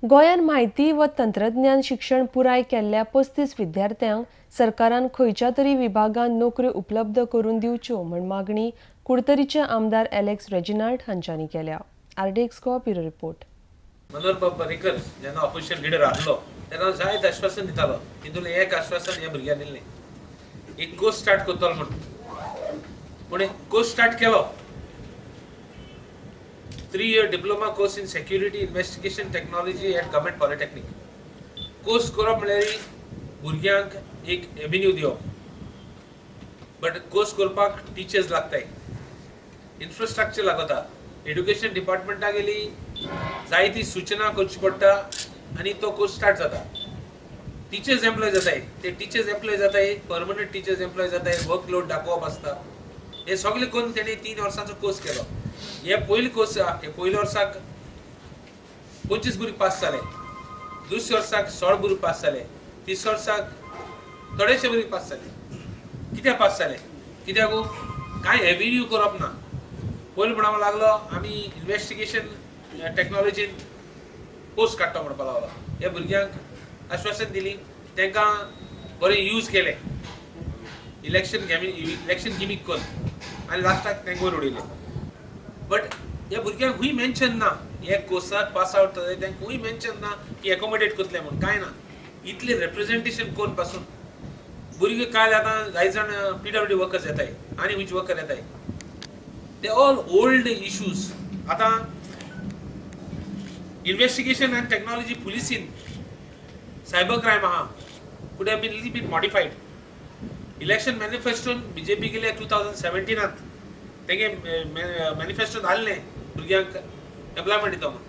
गोंयांत म्हायती व तंत्रज्ञान शिक्षण पुराय केल्ल्या 35 विद्यार्थ्यांक सरकारान खंयच्या तरी विभागांत नोकऱ्यो उपलब्ध करून दिवच्यो म्हण मागणी कुडतरीचे आमदार एलेक्स रेजिनाल्ड हांच्यांनी केल्या. RDX Goa bureau report. Manohar Parrikar जेन्ना ऑपोजिशन लिडर आहलो तेन्ना जायते आश्वासन दितालो. तितूंतलें एक आश्वासन ह्या भुरग्यांक दिल्लें, एक कोर्स स्टार्ट करतलो म्हूण. पूण कोर्स स्टार्ट केलो, 3-year diploma course in security investigation technology at government polytechnic. Course करप म्हळ्यार भुरग्यांक एक एवेन्यू दिवप, बट कोर्स करपाक टिचर्स लागताय, इन्फ्रास्ट्रक्चर लागता, एड्युकेशन डिपार्टमेंटा गेली जायती सूचना करची पडटा आनी तो कोर्स स्टार्ट जाता. टिचर्स एम्प्लॉय जाताय, ते टिचर्स एम्प्लॉय जाताय, परमनंट टिचर्स एम्प्लॉय जाताय, वर्कलोड दाखोवप आसता. हे सगळे करून तेणी 3 वर्सांचो कोर्स केलो. हे पयले कोर्स, हे पयल्या वर्साक 25 भुरगे पास जाले, दुसऱ्या वर्साक 16 भुरगे पास जाले, तिसऱ्या वर्साक थोडेशे भुरगे पास जाले. कित्याक पास जाले? कित्याक कांय एवेन्यू करप ना. पयलीं म्हणपाक लागलो आमी इन्वेस्टिगेशन टॅक्नोलॉजीन कोर्स काडटा म्हणपाक लागलो. ह्या भुरग्यांक आश्वासन दिली, तांकां बरें यूज केलें इलेक्शन गिमीक करून आनी लास्टाक तांकां वयर उडयलें. बट ह्या भुरग्यांक खूंय मेन्शन ना, हे कोर्साक पास आवट जाता तांकां खूंय मेन्शन ना की एकोमोडेट करतले म्हूण, कांय ना. इतलें रेप्रेजेंटेशन करून पासून भुरगे कांय आतां जाय जाण PWD workers येताय आनी खंयचे वर्कर येताय, ते ऑल ओल्ड इश्यूज. आतां इन्वेस्टिगेशन आनी टॅक्नोलॉजी पुलिसीन सायबर क्रायम आहा, could have been little bit modified. Election मॅनिफेस्टोन BJP गेले 2017 तेगे मॅनिफेस्टोन घाल्लें भुरग्यांक एम्प्लॉयमेंट दिता म्हूण.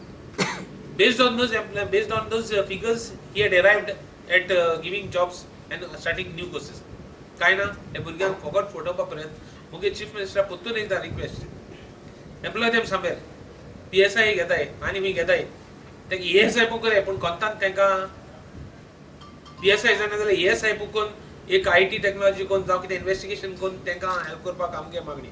Based on those figures he had arrived at giving jobs and starting new courses. कांय ना, हे भुरग्यांक फकत फटोवपा पर्यंत मुगे चीफ मिनिस्टरा परतून एकदां रिक्वेस्ट, एम्प्लॉय देम समवेर. PSI घेताय आनी खंय घेताय, तांकां ESI पण करया, पूण कोंतान तांकां PSI जायना जाल्यार ESI करून एक IT technology करून जावं कितें इन्वेस्टिगेशन करून तांकां हेल्प करपाक आमगे मागणी.